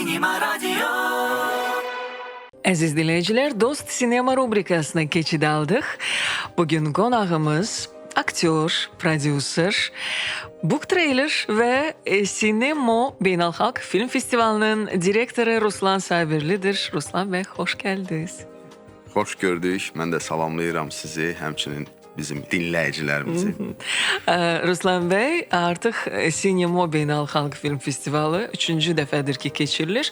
Cinema Radio. Əziz dinləyicilər, Dost Sinema rubrikasına keçid aldıq. Bugün qonağımız aktyor, prodüser, book trailer və Sinemo Beynəlxalq Film Festivalının direktoru Ruslan Sabirlidir. Ruslan bəy, xoş gəldiniz. Xoş gördük. Mən də salamlayıram sizi, həmçinin bizim dinləyicilərimizi. Ruslan bəy, artıq Sinemo Beynəlxalq Film Festivalı 3-cü dəfədir ki, keçirilir.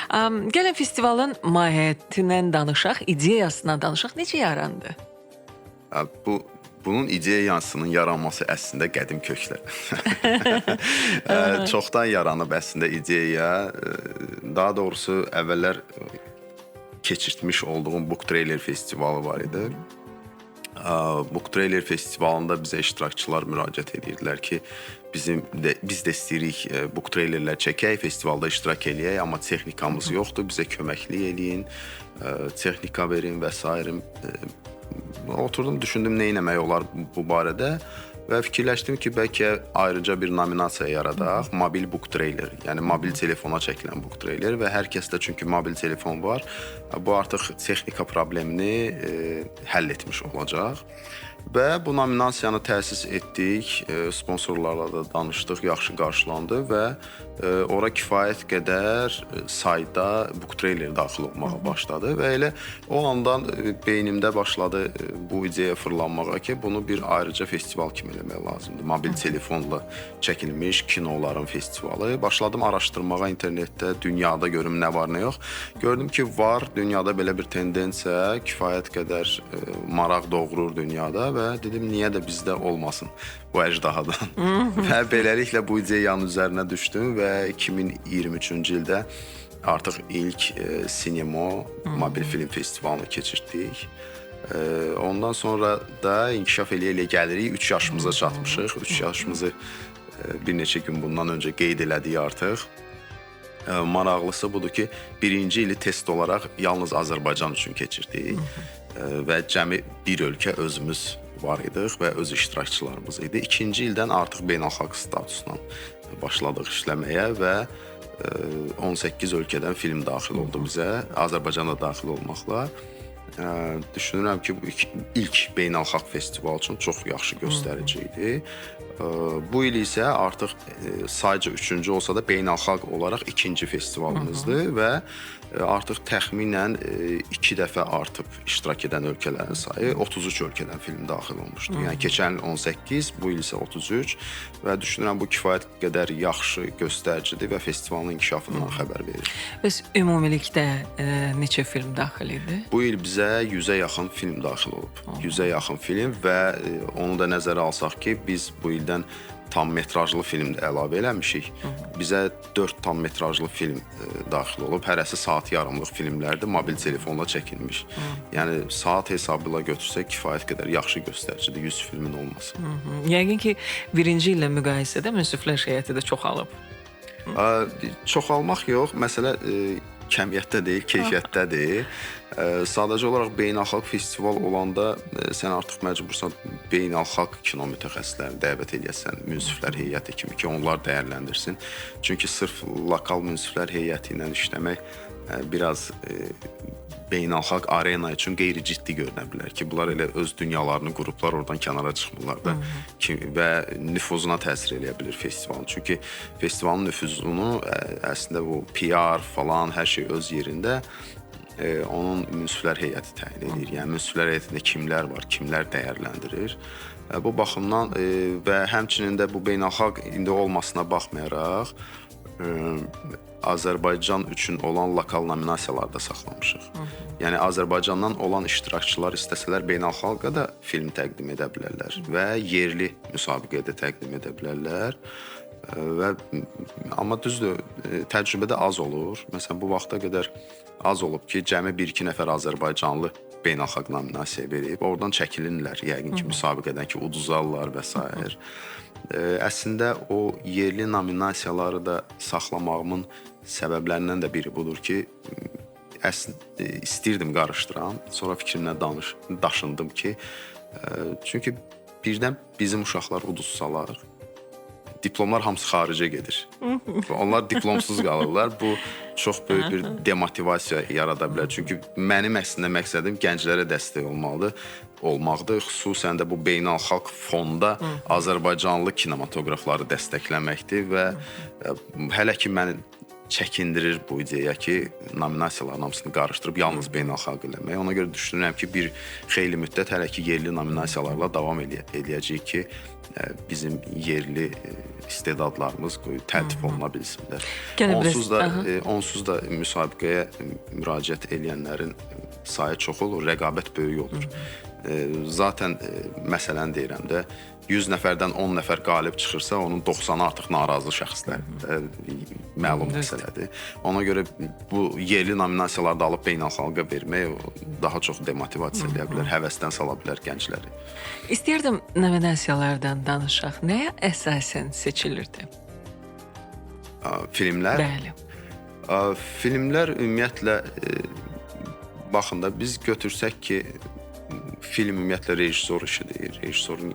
Gəlin festivalın mahiyyətindən danışaq, ideyasından danışaq. Necə yarandı? Bunun ideyasının yaranması əslində qədim köklər. Çoxdan yaranıb əslində ideya. Daha doğrusu əvvəllər keçirtmiş olduğum Book Trailer Festivalı var idi. Book Trailer Festivalında bizə iştirakçılar müraciət edirdilər ki, biz də istəyirik book trailerlər çəkək, festivalda iştirak eləyək, amma texnikamız yoxdur, bizə köməklik eləyin, texnika verin və sair. Oturdum, düşündüm nə etmək olar bu barədə və fikirləşdim ki, bəlkə ayrıca bir nominasiya yaradaq, mobil book trailer, yəni mobil telefona çəkilən book trailer və hər kəsdə çünki mobil telefon var. Bu artıq texnika problemini həll etmiş olacaq. Və bu nominasiyanı təsis etdik, sponsorlarla da danışdıq, yaxşı qarşılandı və ora kifayət qədər sayda book trailer daxil olmağa başladı və elə o andan beynimdə başladı bu ideya fırlanmağa ki, bunu bir ayrıca festival kimi eləmək lazımdır. Mobil telefonla çəkilmiş kinoların festivalı. Başladım araşdırmağa internetdə, dünyada görüm nə var, nə yox. Gördüm ki, var dünyada belə bir tendensiya, kifayət qədər maraq doğurur dünyada və dedim, niyə də bizdə olmasın bu əjdahadan. Və beləliklə bu ideyanın üzərinə düşdüm və 2023-cü ildə artıq ilk Sinemo mobil film festivalını keçirtdik. Ondan sonra da inkişaf eləyə-eləyə gəlirik. 3 yaşımıza çatmışıq. 3 yaşımızı bir neçə gün bundan öncə qeyd elədik artıq. Maraqlısı budur ki, birinci ili test olaraq yalnız Azərbaycan üçün keçirdik və cəmi bir ölkə özümüz var idik və öz iştirakçılarımız idi. İkinci ildən artıq beynəlxalq statusla başladıq işləməyə və 18 ölkədən film daxil oldu bizə, Azərbaycan da daxil olmaqla. Düşünürəm ki, bu ilk beynəlxalq festival üçün çox yaxşı göstərici idi. Bu il isə artıq sayca üçüncü olsa da beynəlxalq olaraq ikinci festivalımızdır və artıq təxminən 2 dəfə artıb iştirak edən ölkələrin sayı, 33 ölkədən film daxil olmuşdu. Yəni keçən il 18, bu il isə 33 və düşünürəm bu kifayət qədər yaxşı göstəricidir və festivalın inkişafından xəbər verir. Bəs ümumilikdə neçə film daxil idi? Bu il bizə 100-ə yaxın film daxil olub. 100-ə yaxın film və onu da nəzərə alsaq ki, biz bu ildən tam metrajlı film də əlavə eləmişik. Bizə 4 tam metrajlı film daxil olub. Hərəsi saat yarımlıq filmlərdir, mobil telefonla çəkilmiş. Yəni saat hesabı ilə götürsək kifayət qədər yaxşı göstəricidir 100 filmin olması. Yəqin ki, birinci illə müqayisədə münsiflər heyəti də çoxalıb. Çoxalmaq yox, məsələ kəmiyyətdə deyil, keyfiyyətdədir. Sadəcə olaraq beynəlxalq festival olanda sən artıq məcbursan beynəlxalq kino mütəxəssislərini dəvət eləyəsən, münsiflər heyəti kimi ki, onlar dəyərləndirsin. Çünki sırf lokal münsiflər heyəti ilə işləmək biraz beynəlxalq arena üçün qeyri-ciddi görünə bilər ki, bunlar elə öz dünyalarını qurublar, oradan kənara çıxmırlar da ki, və nüfuzuna təsir eləyə bilir festivalın. Çünki festivalın nüfuzunu əslində bu PR falan hər şey öz yerində onun münsiflər heyəti təyin edir. Yəni münsiflər heyətində kimlər var, kimlər dəyərləndirir. Bu baxımdan və həmçinin də bu beynəlxalq indi olmasına baxmayaraq Azərbaycan üçün olan lokal nominasiyaları da saxlamışıq. Yəni Azərbaycandan olan iştirakçılar istəsələr beynəlxalqa da film təqdim edə bilərlər və yerli müsabiqəyə də təqdim edə bilərlər. Və amma düzdür, təcrübədə az olur. Məsələn, bu vaxta qədər az olub ki, cəmi 1-2 nəfər azərbaycanlı beynəlxalq nominasiya verib, oradan çəkilirlər yəqin ki, müsabiqədən ki, uduzarlar və sair. Əslində o yerli nominasiyaları da saxlamağımın səbəblərindən də biri budur ki, əslində istəyirdim qarışdıram, sonra fikrimlə daşındım ki, çünki birdən bizim uşaqlar uduzsalar, Diplomlar hamısı xaricə gedir. Onlar diplomsuz qalırlar. Bu çox böyük bir demotivasiya yarada bilər. Çünki mənim əslində məqsədim gənclərə dəstək olmaqdır. Xüsusən də bu beynəlxalq fonda Azərbaycanlı kinematoqrafları dəstəkləməkdir və hələ ki məni çəkindirir bu ideya ki, nominasiyaların hamısını qarışdırıb yalnız beynəlxalq eləmək. Ona görə düşünürəm ki, bir xeyli müddət hələ ki yerli nominasiyalarla davam eləyəcəyik ki, bizim yerli istedadlarımız təltif oluna bilsinlər. Onsuz da müsabiqəyə müraciət eləyənlərin sayı çox olur, rəqabət böyük olur. Zaten məsələn deyirəm də, 100 nəfərdən 10 nəfər qalib çıxırsa, onun 90-ı artıq narazı şəxslər, məlum məsələdir. Ona görə bu yerli nominasiyaları da alıb beynəlxalqa vermək daha çox demotivasiya eləyə bilər, həvəsdən sala bilər gəncləri. İstəyirdim nominasiyalardan danışaq. Nəyə əsasən seçilirdi? Filmlər? Bəli. Filmlər ümumiyyətlə, baxın da, biz götürsək ki, film ümumiyyətlə rejissor işidir, rejissorun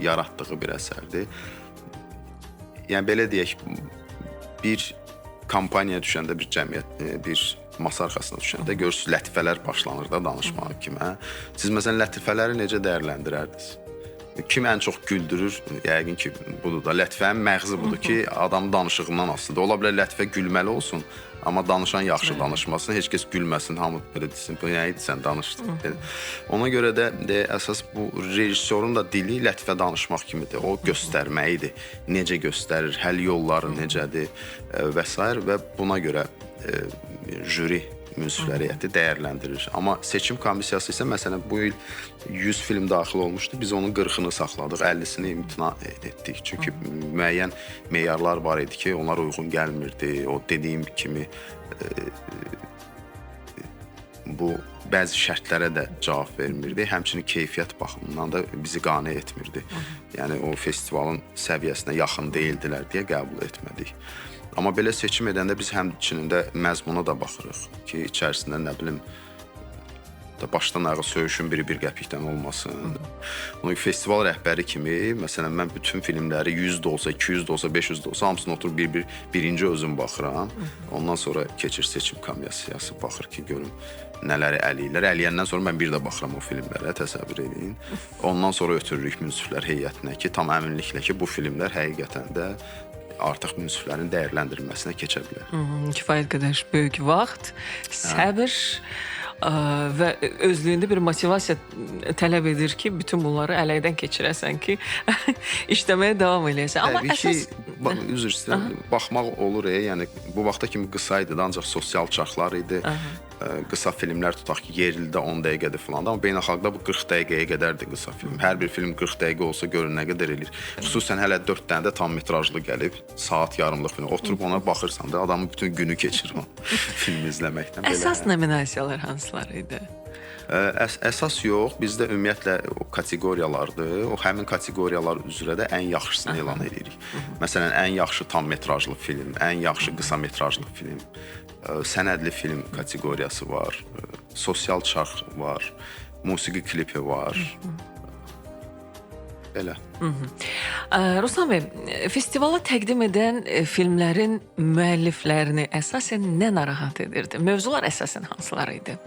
yaratdığı bir əsərdir. Yəni belə deyək, bir kampaniya düşəndə, bir cəmiyyət, bir masa arxasına düşəndə görürsünüz, lətifələr başlanır da danışmaq kimi. Siz məsələn lətifələri necə dəyərləndirərdiniz? Kim ən çox güldürür? Yəqin ki, budur da. Lətifənin məğzi budur ki, adam danışığından asılıdır. Ola bilər lətifə gülməli olsun, amma danışan yaxşı danışmasın, heç kəs gülməsin, hamı belə desin, bu nə idi sən danışdın. Ona görə də əsas bu rejissorun da dili lətifə danışmaq kimidir. O göstərməyidir, necə göstərir, həll yolları necədir və s. və buna görə jüri münsiflər heyəti dəyərləndirir. Amma seçim komissiyası isə məsələn bu il 100 film daxil olmuşdu. Biz onun 40-ını saxladıq, 50-sini imtina etdik. Çünki müəyyən meyarlar var idi ki, onlar uyğun gəlmirdi. O dediyim kimi bu bəzi şərtlərə də cavab vermirdi. Həmçinin keyfiyyət baxımından da bizi qane etmirdi. Yəni o festivalın səviyyəsinə yaxın deyildilər deyə qəbul etmədik. Amma belə seçim edəndə biz həmçinin də məzmuna da baxırıq ki, içərisində nə bilim, başdan ayağa söyüşün biri bir qəpikdən olmasın. Onu festival rəhbəri kimi, məsələn, mən bütün filmləri 100 də olsa, 200 də olsa, 500 də olsa, hamısını oturub bir-bir birinci özüm baxıram. Ondan sonra keçir seçim komissiyası, baxır ki, görüm nələri əliyirlər. Əliyəndən sonra mən bir də baxıram o filmlərə, təsəvvür edin. Ondan sonra ötürürük münsiflər heyətinə ki, tam əminliklə ki, bu filmlər həqiqətən də artıq münsiflərin dəyərləndirilməsinə keçə bilər. Kifayət qədər böyük vaxt, səbir və özlüyündə bir motivasiya tələb edir ki, bütün bunları ələkdən keçirəsən ki, işləməyə davam eləyəsən. Amma əsas... Üzr istəyirəm, baxmaq olur, yəni bu vaxta kimi qısa idi, ancaq sosial çarxlar idi, qısa filmlər tutaq ki, yerlidə 10 dəqiqədir filan da, amma beynəlxalqda bu 40 dəqiqəyə qədərdir qısa film. Hər bir film 40 dəqiqə olsa görün nə qədər eləyir. Xüsusən hələ 4 dənə də tam metrajlı gəlib, saat yarımlıq film. Oturub ona baxırsan da, adamın bütün günü keçir o filmi izləməkdən. Əsas nominasiyalar hansılar idi? Əsas yox, bizdə ümumiyyətlə o kateqoriyalardır. O həmin kateqoriyalar üzrə də ən yaxşısını elan edirik. Məsələn, ən yaxşı tam metrajlı film, ən yaxşı qısa metrajlı film, sənədli film kateqoriyası var, sosial çarx var, musiqi klipi var. Belə. Ruslan bəy, festivala təqdim edən filmlərin müəlliflərini əsasən nə narahat edirdi? Mövzular əsasən hansılar idi?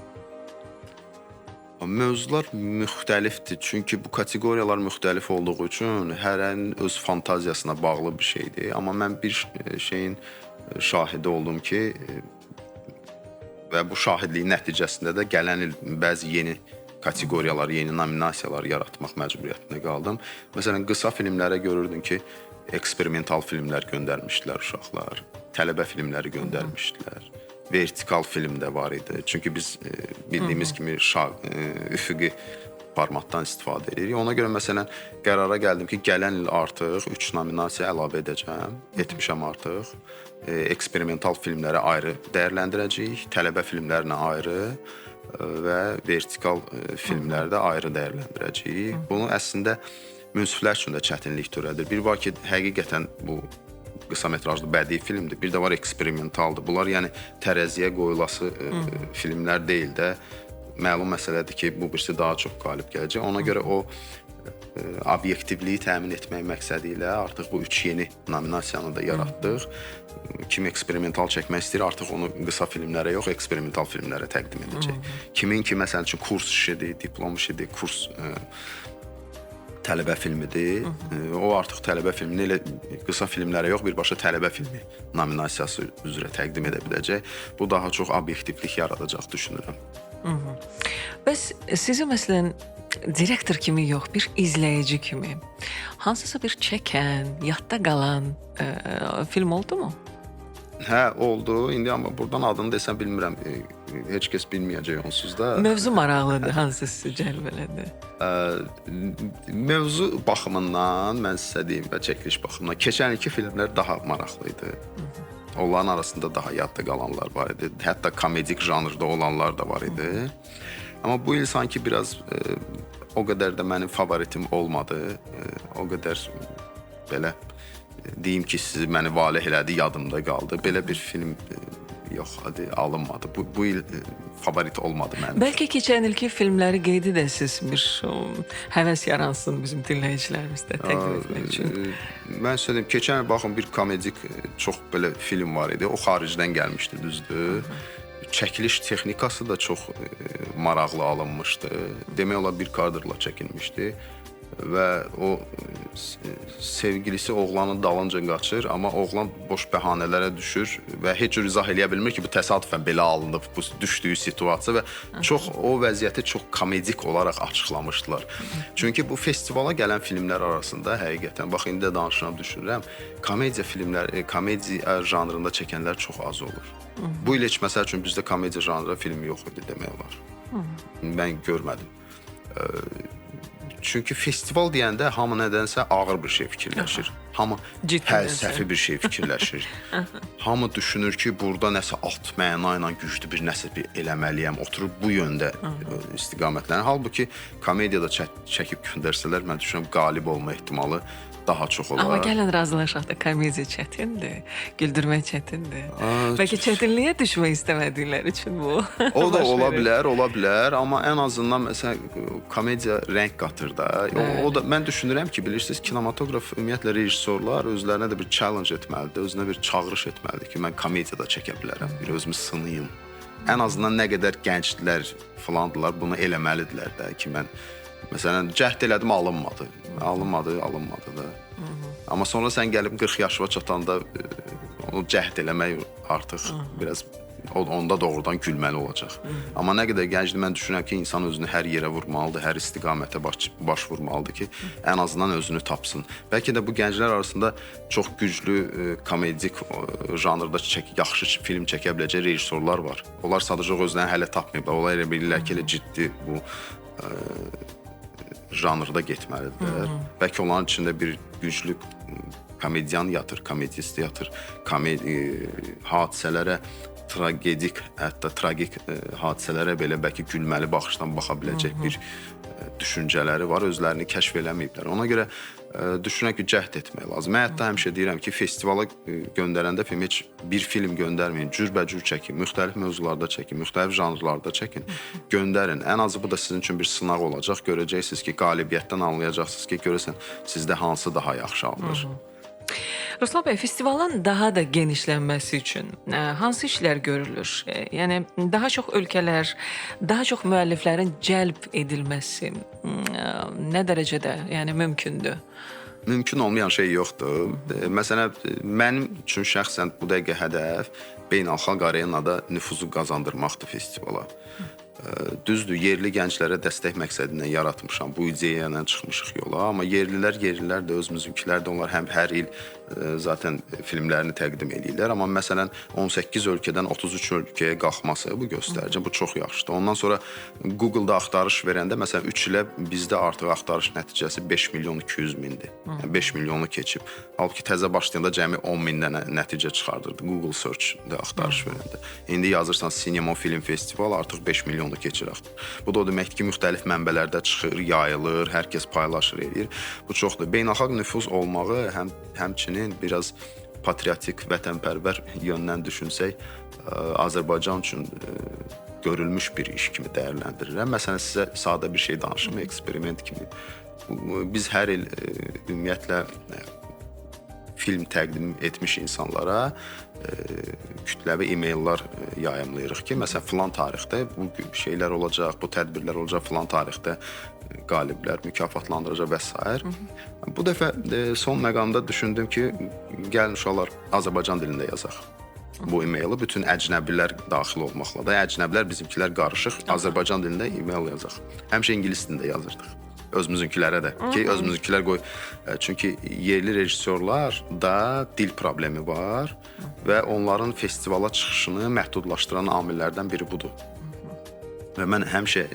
Mövzular müxtəlifdir. Çünki bu kateqoriyalar müxtəlif olduğu üçün hərənin öz fantaziyasına bağlı bir şeydir. Amma mən bir şeyin şahidi oldum ki, və bu şahidliyin nəticəsində də gələn il bəzi yeni kateqoriyalar, yeni nominasiyalar yaratmaq məcburiyyətində qaldım. Məsələn, qısa filmlərə görürdün ki, eksperimental filmlər göndərmişdilər uşaqlar, tələbə filmləri göndərmişdilər. Vertikal film də var idi. Çünki biz bildiyimiz kimi üfüqi formatdan istifadə edirik. Ona görə məsələn qərara gəldim ki, gələn il artıq 3 nominasiya əlavə edəcəm. Etmişəm artıq. Eksperimental filmlərə ayrı dəyərləndirəcəyik, tələbə filmlərinə ayrı və vertikal filmləri də ayrı dəyərləndirəcəyik. Bunu əslində münsiflər üçün də çətinlik törədir. Bir var ki, həqiqətən bu qısa metrajlı bədii filmdir, bir də var eksperimentaldır. Bunlar yəni tərəziyə qoyulası filmlər deyil də, məlum məsələdir ki, bu birisi daha çox qalib gələcək. Ona görə o obyektivliyi təmin etmək məqsədi ilə artıq bu 3 yeni nominasiyanı da yaratdıq. Kim eksperimental çəkmək istəyir, artıq onu qısa filmlərə yox, eksperimental filmlərə təqdim edəcək. Kimin ki, məsəl üçün kurs işidir, diplom işidir, kurs tələbə filmidir. O artıq tələbə filmini elə qısa filmlərə yox, birbaşa tələbə filmi nominasiyası üzrə təqdim edə biləcək. Bu daha çox obyektivlik yaradacaq düşünürəm. Bəs sizi məsələn direktor kimi yox, bir izləyici kimi hansısa bir çəkən, yadda qalan film oldu mu? Hə, oldu. İndi amma buradan adını desəm bilmirəm. Heç kəs bilməyəcək onsuz da. Mövzu maraqlıdır, hansı sizi cəlb elədi? Mövzu baxımından mən sizə deyim və çəkiliş baxımından keçən ilki filmlər daha maraqlı idi. Onların arasında daha yadda qalanlar var idi. Hətta komedik janrda olanlar da var idi. Amma bu il sanki biraz o qədər də mənim favoritim olmadı. O qədər belə deyim ki, sizi məni valeh elədi, yadımda qaldı. Belə bir film yox, hadi alınmadı. Bu il favorit olmadı mənim. Bəlkə keçən ilki filmləri qeyd edəsiniz, bir həvəs yaransın bizim dinləyicilərimizdə təqdim etmək üçün. Mən sizə deyim, keçən il baxın bir komedik çox belə film var idi. O xaricdən gəlmişdi, düzdür. Çəkiliş texnikası da çox maraqlı alınmışdı. Demək olar bir kadrla çəkilmişdi. Və o sevgilisi oğlanın dalınca qaçır, amma oğlan boş bəhanələrə düşür və heç cür izah eləyə bilmir ki, bu təsadüfən belə alınıb, bu düşdüyü situasiya və çox o vəziyyəti çox komedik olaraq açıqlamışdılar. Çünki bu festivala gələn filmlər arasında həqiqətən, bax indi də danışıram, düşünürəm, komediya filmləri, komediya janrında çəkənlər çox az olur. Bu il heç məsəl üçün bizdə komediya janrında film yox idi demək olar. Mən görmədim. Çünki festival deyəndə hamı nədənsə ağır bir şey fikirləşir. Hamı fəlsəfi bir şey fikirləşir. Hamı düşünür ki, burada nəsə alt məna ilə güclü bir nəsə bir eləməliyəm, oturub bu yöndə istiqamətlənir. Halbuki komediyada çəkib göndərsələr, mən düşünürəm qalib olma ehtimalı daha çox olar. Amma gəlin razılaşaq da komediya çətindir, güldürmək çətindir. Bəlkə çətinliyə düşmək istəmədikləri üçün bu. O da ola bilər, ola bilər, amma ən azından məsələn komediya rəng qatır da. O da mən düşünürəm ki, bilirsiniz, kinematoqraf ümumiyyətlə rejissorlar özlərinə də bir challenge etməlidir, özünə bir çağırış etməlidir ki, mən komediyada çəkə bilərəm, bir özümü sınayım. Ən azından nə qədər gənclər filandılar, bunu eləməlidirlər də ki, mən məsələn cəhd elədim, alınmadı. Alınmadı, alınmadı da. Amma sonra sən gəlib 40 yaşına çatanda onu cəhd eləmək artıq biraz onda doğrudan gülməli olacaq. Amma nə qədər gəncdir, mən düşünürəm ki, insan özünü hər yerə vurmalıdır, hər istiqamətə baş vurmalıdır ki, ən azından özünü tapsın. Bəlkə də bu gənclər arasında çox güclü komedik janrda yaxşı film çəkə biləcək rejissorlar var. Onlar sadəcə özlərini hələ tapmayıblar. Onlar elə bilirlər ki, elə ciddi bu janrda getməlidirlər. Bəlkə onların içində bir güclü komediyan yatır, komedist yatır, hadisələrə tragedik, hətta tragik hadisələrə belə bəlkə gülməli baxışdan baxa biləcək bir düşüncələri var, özlərini kəşf eləməyiblər. Ona görə düşünürəm ki, cəhd etmək lazım. Mən hətta həmişə deyirəm ki, festivala göndərəndə film heç bir film göndərməyin, cürbəcür çəkin, müxtəlif mövzularda çəkin, müxtəlif janrlarda çəkin, göndərin. Ən azı bu da sizin üçün bir sınaq olacaq. Görəcəksiniz ki, qalibiyyətdən anlayacaqsınız ki, görəsən sizdə hansı daha yaxşı alınır. Ruslan bəy, festivalın daha da genişlənməsi üçün hansı işlər görülür? Yəni daha çox ölkələr, daha çox müəlliflərin cəlb edilməsi nə dərəcədə, yəni mümkündür? Mümkün olmayan şey yoxdur. Məsələn, mənim üçün şəxsən bu dəqiqə hədəf beynəlxalq arenada nüfuzu qazandırmaqdır festivala. Düzdür, yerli gənclərə dəstək məqsədi ilə yaratmışam, bu ideya ilə çıxmışıq yola, amma yerlilər də, özümüzünkülər də, onlar həm hər il zaten filmlərini təqdim eləyirlər, amma məsələn 18 ölkədən 33 ölkəyə qalxması bu göstərici, bu çox yaxşıdır. Ondan sonra Google-da axtarış verəndə, məsələn 3 ilə bizdə artıq axtarış nəticəsi 5 milyon 200 mindir. Yəni 5 milyonu keçib. Halbuki təzə başlayanda cəmi 10 mindən nəticə çıxardırdı Google Search-də axtarış verəndə. İndi yazırsan Cinema Film Festival, artıq 5 milyonu keçir artıq. Bu da o deməkdir ki, müxtəlif mənbələrdə çıxır, yayılır, hər kəs paylaşır, eləyir. Bu çoxdur. Beynəlxalq nüfuz olmağı həmçinin biraz patriotik, vətənpərvər yöndən düşünsək, Azərbaycan üçün görülmüş bir iş kimi dəyərləndirirəm. Məsələn, sizə sadə bir şey danışım, eksperiment kimi. Biz hər il ümumiyyətlə film təqdim etmiş insanlara kütləvi e-maillər yayımlayırıq ki, məsələn, filan tarixdə bu şeylər olacaq, bu tədbirlər olacaq, filan tarixdə qaliblər mükafatlandıracaq və s. Bu dəfə son məqamda düşündüm ki, gəlin uşaqlar Azərbaycan dilində yazaq. Bu e-maili bütün əcnəbilər daxil olmaqla da, əcnəbilər bizimkilər qarışıq Azərbaycan dilində e-mail yazaq. Həmişə ingilis dilində yazırdıq. Özümüzünkilərə də ki, özümüzünkilər qoy. Çünki yerli rejissorlar da dil problemi var və onların festivala çıxışını məhdudlaşdıran amillərdən biri budur. Və mən həmişə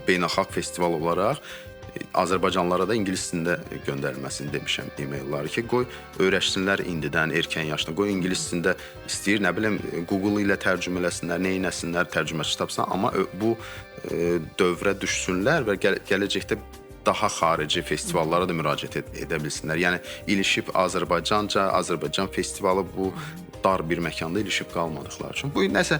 beynəlxalq festival olaraq Azərbaycanlılara da ingilis dilində göndərilməsini demişəm e-mailləri ki, qoy öyrəşsinlər indidən, erkən yaşda, qoy ingilis dilində istəyir, nə bilim, Google ilə tərcümə eləsinlər, nə eləsinlər, tərcüməçi tapsın, amma bu dövrə düşsünlər və gələcəkdə daha xarici festivallara da müraciət edə bilsinlər. Yəni ilişib Azərbaycanca, Azərbaycan festivalı bu dar bir məkanda ilişib qalmadıqları üçün. Bu nəsə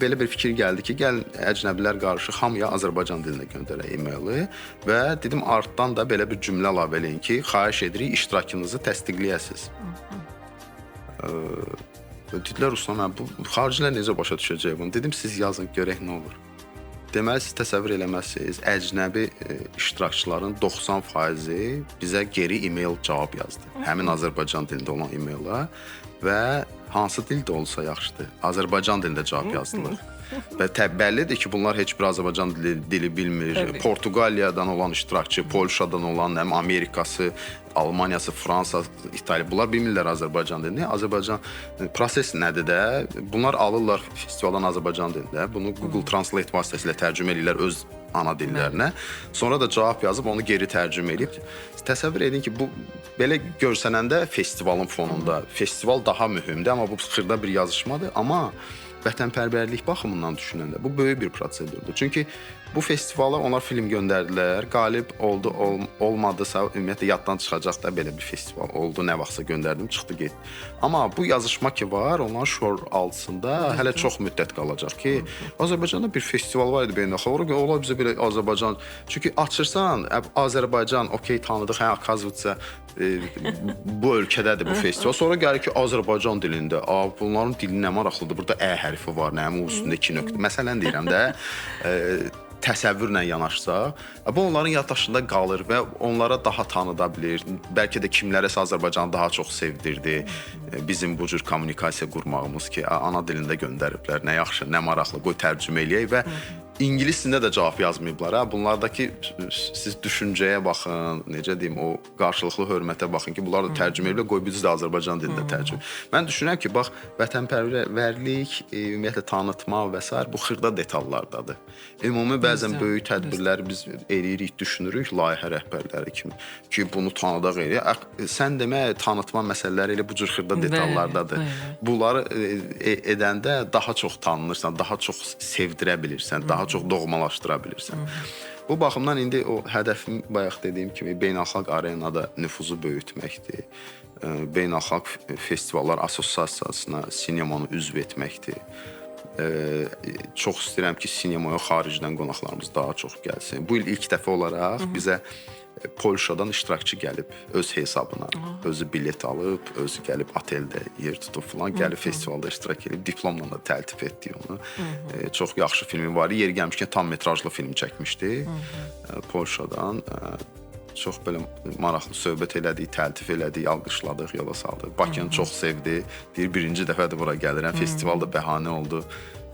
belə bir fikir gəldi ki, gəlin əcnəbilər qarışıq hamıya Azərbaycan dilində göndərək e-maili və dedim artdan da belə bir cümlə əlavə eləyin ki, xahiş edirik iştirakınızı təsdiqləyəsiniz. Dedilər Ruslan müəllim, bu xaricilər necə başa düşəcək bunu? Dedim siz yazın görək nə olur. Deməli, siz təsəvvür eləməzsiniz, əcnəbi iştirakçıların 90%-i bizə geri e-mail cavab yazdı. Həmin Azərbaycan dilində olan e-mailə və hansı dildə olsa yaxşıdır, Azərbaycan dilində cavab yazdılar. Və bəllidir ki, bunlar heç bir Azərbaycan dili bilmir. Təbii. Portuqaliyadan olan iştirakçı, Polşadan olan, nə Amerikası, Almaniyası, Fransa, İtaliya, bunlar bilmirlər Azərbaycan dilini. Azərbaycan proses nədir də? Bunlar alırlar festivaldan Azərbaycan dilində. Bunu Google Translate vasitəsilə tərcümə eləyirlər öz ana dillərinə. Sonra da cavab yazıb onu geri tərcümə eləyib. Təsəvvür edin ki, bu belə görsənəndə festivalın fonunda, festival daha mühümdür, amma bu xırda bir yazışmadır. Amma vətənpərvərlik baxımından düşünəndə bu böyük bir prosedurdur. Çünki bu festivala onlar film göndərdilər, qalib oldu, olmadısa ümumiyyətlə yaddan çıxacaq da belə bir festival oldu, nə vaxtsa göndərdim, çıxdı getdi. Amma bu yazışma ki var, onların şor altında hələ çox müddət qalacaq ki, Azərbaycanda bir festival var idi beynəlxalq, ola bizə belə Azərbaycan, çünki açırsan, Azərbaycan, okey tanıdıq, hə, akazvıtsa, bu ölkədədir bu festival. Sonra gəlir ki, Azərbaycan dilində, bunların dili nə maraqlıdır, burada Ə hərfi var, nə, o üstündə 2 nöqtə. Məsələn deyirəm də, təsəvvürlə yanaşsaq, bu onların yaddaşında qalır və onlara daha tanıda bilir. Bəlkə də kimlərəsə Azərbaycanı daha çox sevdirdi. Bizim bu cür kommunikasiya qurmağımız ki, ana dilində göndəriblər, nə yaxşı, nə maraqlı, qoy tərcümə eləyək və İngilis dilində də cavab yazmayıblar. Ha? Bunlardakı siz düşüncəyə baxın, necə deyim, o qarşılıqlı hörmətə baxın ki, bunlar da tərcümə ediblər, qoy biz də Azərbaycan dilində tərcümə. Mən düşünürəm ki, bax, vətənpərvərlik, ümumiyyətlə tanıtma və s. bu xırda detallardadır. Ümumi bəzən böyük tədbirlər biz eləyirik, düşünürük layihə rəhbərləri kimi ki, bunu tanıdaq eləyək. Sən demə, tanıtma məsələləri elə bu cür xırda detallardadır. Bunları edəndə daha çox tanınırsan, daha çox sevdirə bilirsən, daha çox doğmalaşdıra bilirsən. Bu baxımdan indi o hədəfim bayaq dediyim kimi beynəlxalq arenada nüfuzu böyütməkdir. Beynəlxalq festivallar assosiasiyasına sinemanı üzv etməkdir. Çox istəyirəm ki, sinemaya xaricdən qonaqlarımız daha çox gəlsin. Bu il ilk dəfə olaraq bizə Polşadan iştirakçı gəlib öz hesabına, özü bilet alıb, özü gəlib oteldə yer tutub falan, gəlib festivalda iştirak edib, diplomla da təltif etdik onu. Çox yaxşı filmi var. Yeri gəlmişkən tam metrajlı film çəkmişdi Polşadan. Çox belə maraqlı söhbət elədik, təltif elədik, alqışladıq, yola saldıq. Bakını çox sevdi. Deyir, birinci dəfədir bura gəlirəm. Festival da bəhanə oldu.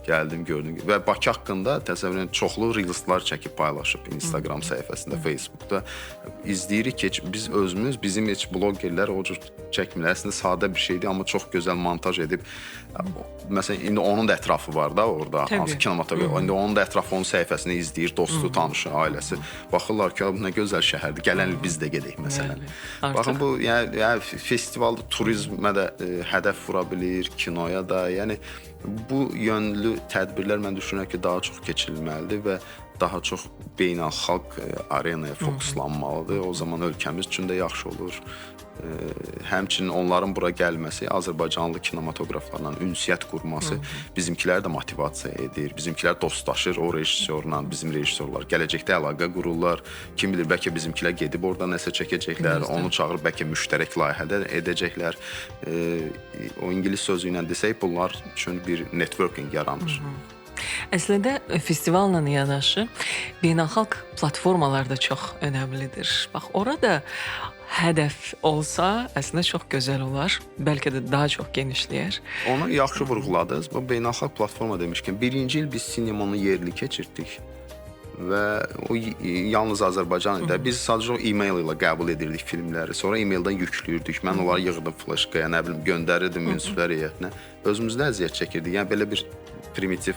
Gəldim, gördüm. Və Bakı haqqında təsəvvür edin, çoxlu reelslər çəkib paylaşıb Instagram səhifəsində, Facebookda. İzləyirik ki, biz özümüz, bizim heç blogerlər o cür çəkmirlər. Əslində sadə bir şeydir, amma çox gözəl montaj edib. Məsələn, indi onun da ətrafı var da orada, hansı kinematografiya. İndi onun da ətrafı, onun səhifəsini izləyir, dostu, tanışı, ailəsi. Baxırlar ki, bu nə gözəl şəhərdir, gələn il biz də gedək məsələn. Baxın, bu yəni festivalda turizmə də hədəf vura bilir, kinoya da, yəni bu yönlü tədbirlər mən düşünürəm ki, daha çox keçirilməlidir və Daha çox beynəlxalq arenaya fokuslanmalıdır. O zaman ölkəmiz üçün də yaxşı olur. Həmçinin onların bura gəlməsi, Azərbaycanlı kinematoqraflarla ünsiyyət qurması bizimkiləri də motivasiya edir. Bizimkilər dostlaşır o rejissorla, bizim rejissorlar gələcəkdə əlaqə qururlar. Kim bilir, bəlkə bizimkilər gedib orada nəsə çəkəcəklər, onu çağırıb bəlkə müştərək layihədə edəcəklər. O ingilis sözü ilə desək, bunlar üçün bir networking yaranır. Əslində festivalla yanaşı beynəlxalq platformalar da çox önəmlidir. Bax, orada hədəf olsa əslində çox gözəl olar. Bəlkə də daha çox genişləyər. Onu yaxşı vurğuladınız. Bu beynəlxalq platforma demişkən, birinci il biz sinemanı yerli keçirtdik və o yalnız Azərbaycan idi. Biz sadəcə o e-mail ilə qəbul edirdik filmləri. Sonra e-maildən yükləyirdik. Mən onları yığırdım flaşkaya, nə bilim, göndərirdim münsiflər heyətinə. Özümüzdə əziyyət çəkirdik. Yəni belə bir primitiv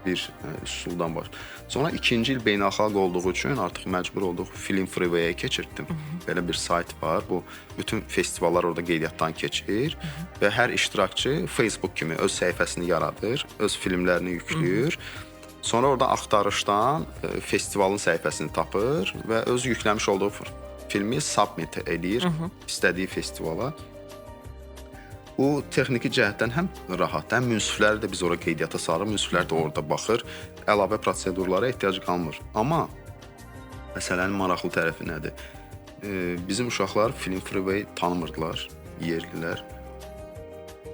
bir üsuldan var. Sonra ikinci il beynəlxalq olduğu üçün artıq məcbur olduq Film Freeway-ə keçirtdim. Belə bir sayt var. Bu bütün festivallar orada qeydiyyatdan keçir və hər iştirakçı Facebook kimi öz səhifəsini yaradır, öz filmlərini yükləyir. Sonra orada axtarışdan festivalın səhifəsini tapır və öz yükləmiş olduğu filmi submit eləyir istədiyi festivala. Bu texniki cəhətdən həm rahatdır, həm münsifləri də biz ora qeydiyyata sarır, münsiflər də orada baxır, əlavə prosedurlara ehtiyac qalmır. Amma məsələnin maraqlı tərəfi nədir? Bizim uşaqlar Film Freeway tanımırdılar, yerlilər.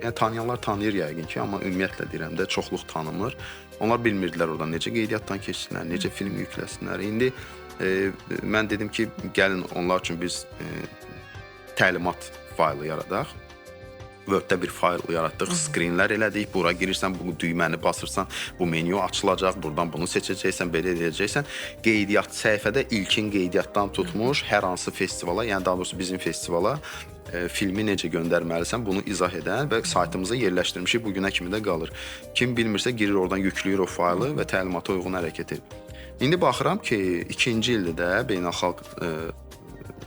Yəni tanıyanlar tanıyır yəqin ki, amma ümumiyyətlə deyirəm də çoxluq tanımır. Onlar bilmirdilər oradan necə qeydiyyatdan keçsinlər, necə film yükləsinlər. İndi mən dedim ki, gəlin onlar üçün biz təlimat faylı yaradaq. Word-də bir fayl yaratdıq, skrinlər elədik, bura girirsən, bu düyməni basırsan, bu menyu açılacaq, buradan bunu seçəcəksən, belə edəcəksən. Qeydiyyat səhifədə ilkin qeydiyyatdan tutmuş hər hansı festivala, yəni daha doğrusu bizim festivala filmi necə göndərməlisən, bunu izah edən və saytımıza yerləşdirmişik, bugünə kimi də qalır. Kim bilmirsə girir oradan yükləyir o faylı və təlimata uyğun hərəkət edir. İndi baxıram ki, ikinci ildə də beynəlxalq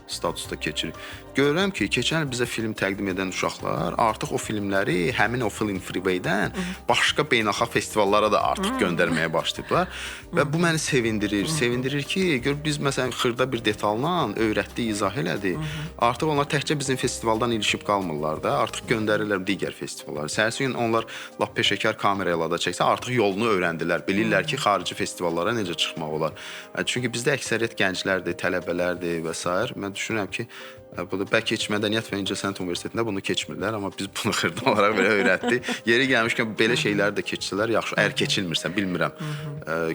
statusda keçirik. Görürəm ki, keçən il bizə film təqdim edən uşaqlar artıq o filmləri həmin o Film Freeway-dən başqa beynəlxalq festivallara da artıq göndərməyə başlayıblar. Və bu məni sevindirir. Sevindirir ki, gör biz məsələn xırda bir detalla öyrətdik, izah elədik. Artıq onlar təkcə bizim festivaldan ilişib qalmırlar da, artıq göndərirlər digər festivallara. Səhərsi gün onlar lap peşəkar kamera ilə da çəksə, artıq yolunu öyrəndilər. Bilirlər ki, xarici festivallara necə çıxmaq olar. Çünki bizdə əksəriyyət gənclərdir, tələbələrdir və sair. Mən düşünürəm ki, bu da bəlkə heç Mədəniyyət və İncəsənət Universitetində bunu keçmirlər, amma biz bunu xırda olaraq belə öyrətdik. Yeri gəlmişkən belə şeyləri də keçsələr yaxşı. Əgər keçilmirsə, bilmirəm.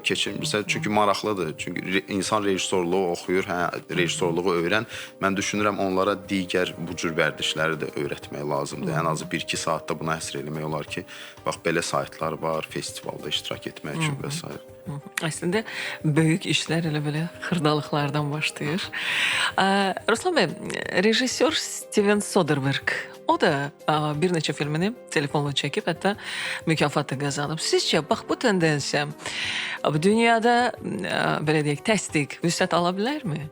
Keçilmirsə, çünki maraqlıdır. Çünki insan rejissorluğu oxuyur, hə, rejissorluğu öyrən. Mən düşünürəm onlara digər bu cür vərdişləri də öyrətmək lazımdır. Ən azı 1-2 saatda buna həsr eləmək olar ki, bax belə saytlar var, festivalda iştirak etmək üçün və s. Əslində böyük işlər elə belə xırdalıqlardan başlayır. Ruslan bəy, rejissor Steven Soderbergh, o da bir neçə filmini telefonla çəkib, hətta mükafat da qazanıb. Sizcə, bax bu tendensiya dünyada belə deyək, təsdiq, vüsət ala bilərmi?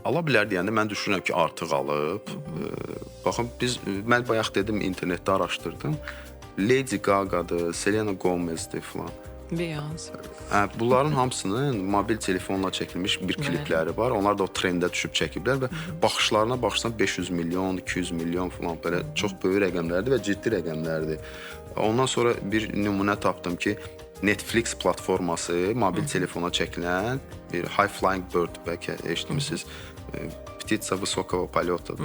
Ala bilər deyəndə mən düşünürəm ki, artıq alıb. Baxın, mən bayaq dedim, internetdə araşdırdım. Lady Gaga'dır, Selena Gomez'dir filan. Beyoncé. Bunların hamısının mobil telefonla çəkilmiş bir klipləri var. Onlar da o trendə düşüb çəkiblər və baxışlarına baxırsan 500 milyon, 200 milyon falan belə çox böyük rəqəmlərdir və ciddi rəqəmlərdir. Ondan sonra bir nümunə tapdım ki, Netflix platforması mobil telefona çəkilən bir High Flying Bird, bəlkə eşitmişsiniz. Ptitsa Vysokого Poleta.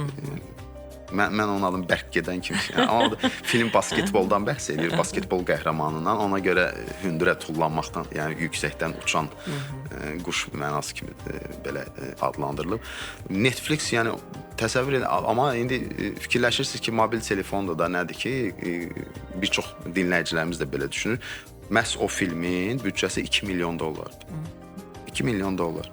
Mən onun adını bərk gedən kimi. Yəni, o film basketboldan bəhs edir, basketbol qəhrəmanından. Ona görə hündürə tullanmaqdan, yəni yüksəkdən uçan quş mənası kimi belə adlandırılıb. Netflix, yəni təsəvvür edin, amma indi fikirləşirsiniz ki, mobil telefonda da nədir ki, bir çox dinləyicilərimiz də belə düşünür. Məhz o filmin büdcəsi 2 milyon dollardır. 2 milyon dollar.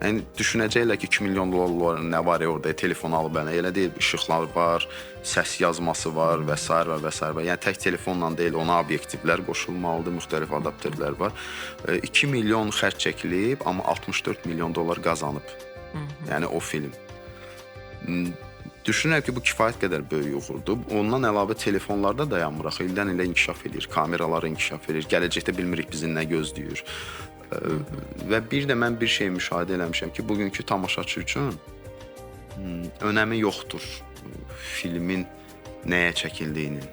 Yəni düşünəcəklər ki, 2 milyon dollar nə var ya orada, telefon alıb, yəni elə deyil, işıqlar var, səs yazması var və sair və sair. Yəni tək telefonla deyil, ona obyektivlər qoşulmalıdır, müxtəlif adapterlər var. 2 milyon xərc çəkilib, amma 64 milyon dollar qazanıb. Yəni o film. Düşünürəm ki, bu kifayət qədər böyük uğurdur. Ondan əlavə telefonlarda dayanmırıq. İldən ilə inkişaf edir, kameralar inkişaf edir. Gələcəkdə bilmirik bizi nə gözləyir. Və bir də mən bir şey müşahidə eləmişəm ki, bugünkü tamaşaçı üçün önəmi yoxdur filmin nəyə çəkildiyinin.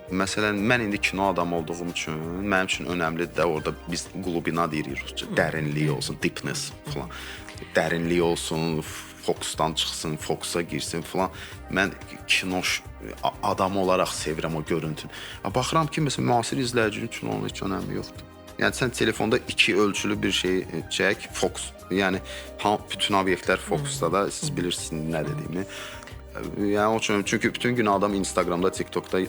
Məsələn, mən indi kino adamı olduğum üçün mənim üçün önəmlidir də orada biz glubina deyirik rusca, dərinlik olsun, deepness falan. Dərinlik olsun, fokusdan çıxsın, fokusa girsin falan. Mən kino adamı olaraq sevirəm o görüntünü. Baxıram ki, məsələn, müasir izləyici üçün onun heç önəmi yoxdur. Yəni sən telefonda iki ölçülü bir şey çək, fokus. Yəni bütün obyektlər fokusda da, siz bilirsiniz nə dediyimi. Yəni o üçün, çünki bütün gün adam Instagramda, TikTokda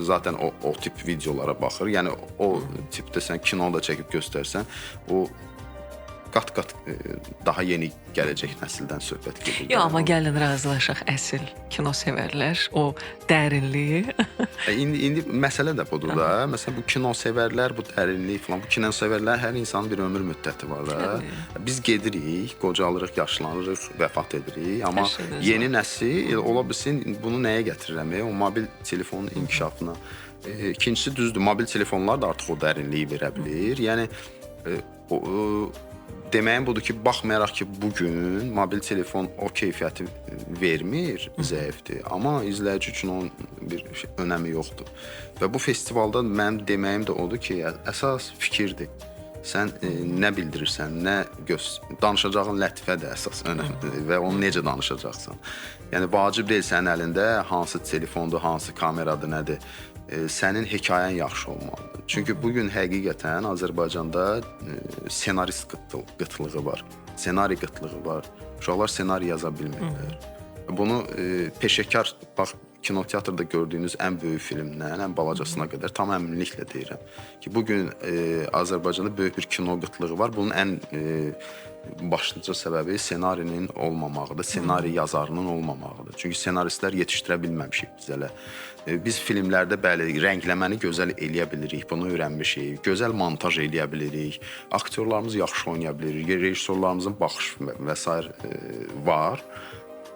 zaten o tip videolara baxır. Yəni o tipdə sən kino da çəkib göstərsən, o qat-qat daha yeni gələcək nəsildən söhbət gedir. Yox, amma gəlin razılaşaq, əsl kino sevərlər o dərinliyi. İndi məsələ də budur da. Məsələn, bu kino sevərlər, bu dərinlik falan, bu kino sevərlər hər insanın bir ömür müddəti var da. Biz gedirik, qocalırıq, yaşlanırıq, vəfat edirik, amma yeni nəsil ola bilsin bunu nəyə gətirirəm? O mobil telefonun inkişafına. İkincisi düzdür, mobil telefonlar da artıq o dərinliyi verə bilir. Yəni deməyim budur ki, baxmayaraq ki, bugün mobil telefon o keyfiyyəti vermir, zəifdir. Amma izləyici üçün onun bir önəmi yoxdur. Və bu festivalda mənim deməyim də odur ki, əsas fikirdir. Sən nə bildirirsən, nə danışacağın lətifə də əsas önəmlidir və onu necə danışacaqsan. Yəni vacib deyil sənin əlində hansı telefondur, hansı kameradır, nədir. Sənin hekayən yaxşı olmalıdır. Çünki bugün həqiqətən Azərbaycanda senarist qıtlığı var. Senari qıtlığı var. Uşaqlar senari yaza bilmirlər. Bunu peşəkar, bax, kinoteatrda gördüyünüz ən böyük filmdən, ən balacasına qədər tam əminliklə deyirəm ki, bugün Azərbaycanda böyük bir kino qıtlığı var. Bunun ən başlıca səbəbi senarinin olmamağıdır, senari yazarının olmamağıdır. Çünki senaristlər yetişdirə bilməmişik biz hələ. Biz filmlərdə bəli, rəngləməni gözəl eləyə bilirik, bunu öyrənmişik, gözəl montaj eləyə bilirik, aktyorlarımız yaxşı oynaya bilir, rejissorlarımızın baxış və sair var.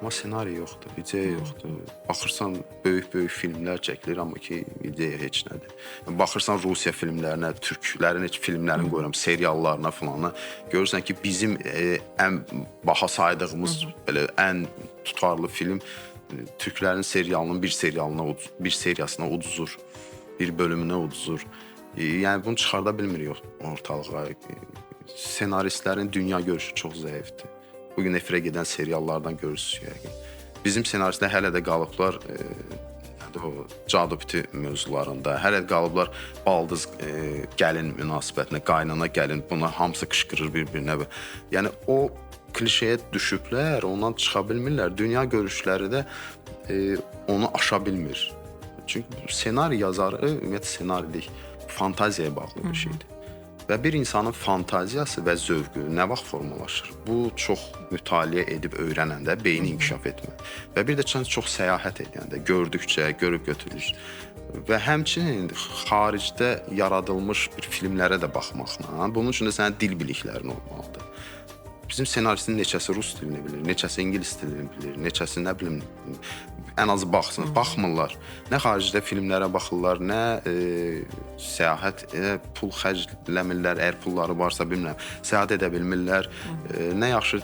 Amma senari yoxdur, ideya yoxdur. Baxırsan, böyük-böyük filmlər çəkilir, amma ki, ideya heç nədir. Baxırsan Rusiya filmlərinə, türklərin heç filmlərini qoyuram, seriallarına falana, görürsən ki, bizim ən baha saydığımız, belə ən tutarlı film türklərin serialının bir seriyasına uduzur, bir bölümünə uduzur. Yəni bunu çıxarda bilmirik ortalığa. Senaristlərin dünya görüşü çox zəifdir. Bugün efirə gedən seriallardan görürsünüz yəqin. Bizim senaristlər hələ də qalıblar o cadubiti mövzularında, hələ də qalıblar baldız gəlin münasibətinə, qaynana gəlin, buna hamısı qışqırır bir-birinə. Yəni o klişeyə düşüblər, ondan çıxa bilmirlər. Dünya görüşləri də onu aşa bilmir. Çünki senari yazarı, ümumiyyətlə senarilik fantaziyaya bağlı bir şeydir. Və bir insanın fantaziyası və zövqü nə vaxt formalaşır? Bu, çox mütaliə edib öyrənəndə beyni inkişaf etmir. Və bir də çox səyahət edəndə, gördükcə, görüb götürür. Və həmçinin xaricdə yaradılmış bir filmlərə də baxmaqla, bunun üçün də sənin dil biliklərin olmalıdır. Bizim senaristin neçəsi rus dilini bilir, neçəsi ingilis dilini bilir, neçəsi nə bilim, ən azı baxsın, baxmırlar. Nə xaricdə filmlərə baxırlar, nə səyahət, pul xərcləmirlər, əgər pulları varsa bilmirəm, səyahət edə bilmirlər, nə yaxşı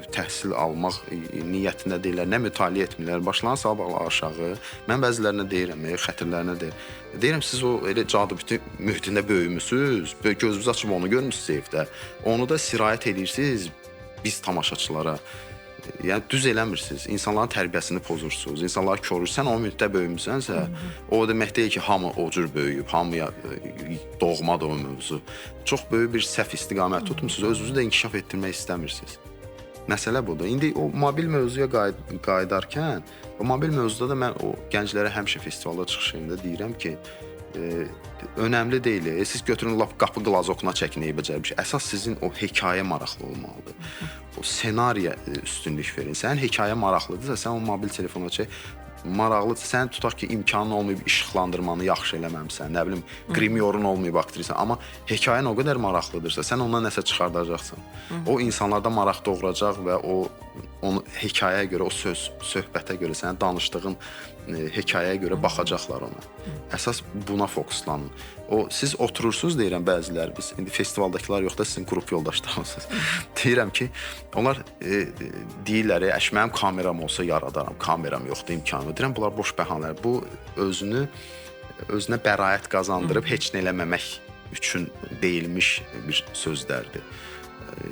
təhsil almaq niyyətində deyirlər, nə mütaliə etmirlər. Başlarına salıb aşağı. Mən bəzilərinə deyirəm, xətirlərinə deyirəm. Deyirəm, siz o elə cadubiti mühitində böyümüsünüz, gözünüzü açıb onu görmüsünüz evdə. Onu da sirayət edirsiniz biz tamaşaçılara. Yəni düz eləmirsiniz. İnsanların tərbiyəsini pozursunuz, insanları korursunuz. Sən o mühitdə böyümüsənsə, o demək deyil ki, hamı o cür böyüyüb, hamıya doğmadır o mövzu. Çox böyük bir səhv istiqamət tutmusunuz, özünüzü də inkişaf etdirmək istəmirsiniz. Məsələ budur. İndi o mobil mövzuya qayıdarkən, o mobil mövzuda da mən o gənclərə həmişə festivalda çıxış edəndə deyirəm ki, önəmli deyil. Siz götürün lap qapı qlazokuna çəkin, becərmiş. Əsas sizin o hekayə maraqlı olmalıdır. O senariyə üstünlük verin. Sənin hekayə maraqlıdırsa, sən o mobil telefona çək. Maraqlıdırsa, sən tutaq ki, imkanın olmayıb işıqlandırmanı yaxşı eləməmsən, nə bilim, qrimyorun olmayıb aktrisən, amma hekayən o qədər maraqlıdırsa, sən ondan nəsə çıxardacaqsan. O insanlarda maraq doğuracaq və o Onu hekayəyə görə, o söz, söhbətə görə, sənin danışdığın hekayəyə görə baxacaqlar ona. Əsas buna fokuslanın. O siz oturursunuz deyirəm bəziləri biz indi festivaldakılar yox da sizin qrup yoldaşlarınızsınız. Deyirəm ki, onlar deyirlər, "Əş mənim kameram olsa yaradaram, kameram yoxdur, imkanım yox." Deyirəm bunlar boş bəhanələr. Bu özünü özünə bəraət qazandırıb heç nə eləməmək üçün deyilmiş bir sözlərdir.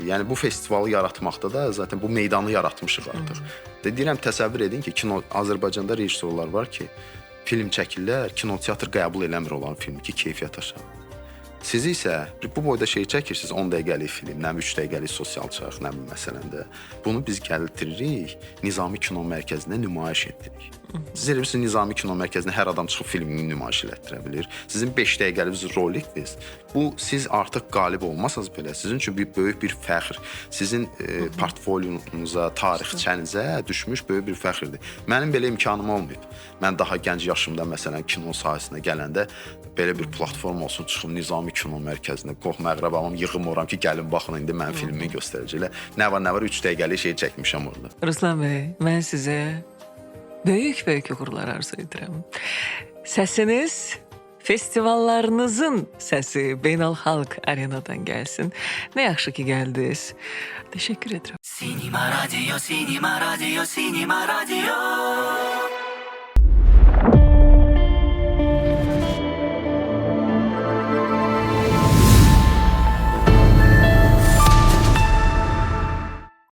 Yəni bu festivalı yaratmaqda da zaten bu meydanı yaratmışıq artıq. Deyirəm təsəvvür edin ki, kino Azərbaycanda rejissorlar var ki, film çəkirlər, kinoteatr qəbul eləmir olan filmi ki, keyfiyyət aşağı. Siz isə bu boyda şey çəkirsiniz, 10 dəqiqəlik film, nə 3 dəqiqəlik sosial çarx, nə bilim məsələn də. Bunu biz gəltiririk, Nizami Kino Mərkəzində nümayiş etdiririk. Siz elə bilirsiniz Nizami Kino Mərkəzində hər adam çıxıb filmini nümayiş elətdirə bilir. Sizin 5 dəqiqəlik rolikdir. Bu siz artıq qalib olmasanız belə sizin üçün bir böyük bir fəxr, sizin portfolyonuza, tarixçənizə düşmüş böyük bir fəxrdir. Mənim belə imkanım olmayıb. Mən daha gənc yaşımda məsələn kino sahəsinə gələndə belə bir platform olsun, çıxım Nizami Kino Mərkəzinə, qohum əqrəbamı yığım oram ki, gəlin baxın indi mənim filmimi göstərəcəklər. Nə var, nə var 3 dəqiqəlik şey çəkmişəm orada. Ruslan bəy, mən sizə böyük-böyük uğurlar arzu edirəm. Səsiniz festivallarınızın səsi beynəlxalq arenadan gəlsin. Nə yaxşı ki gəldiniz. Təşəkkür edirəm. Sinema Radio, Sinema Radio, Sinema Radio.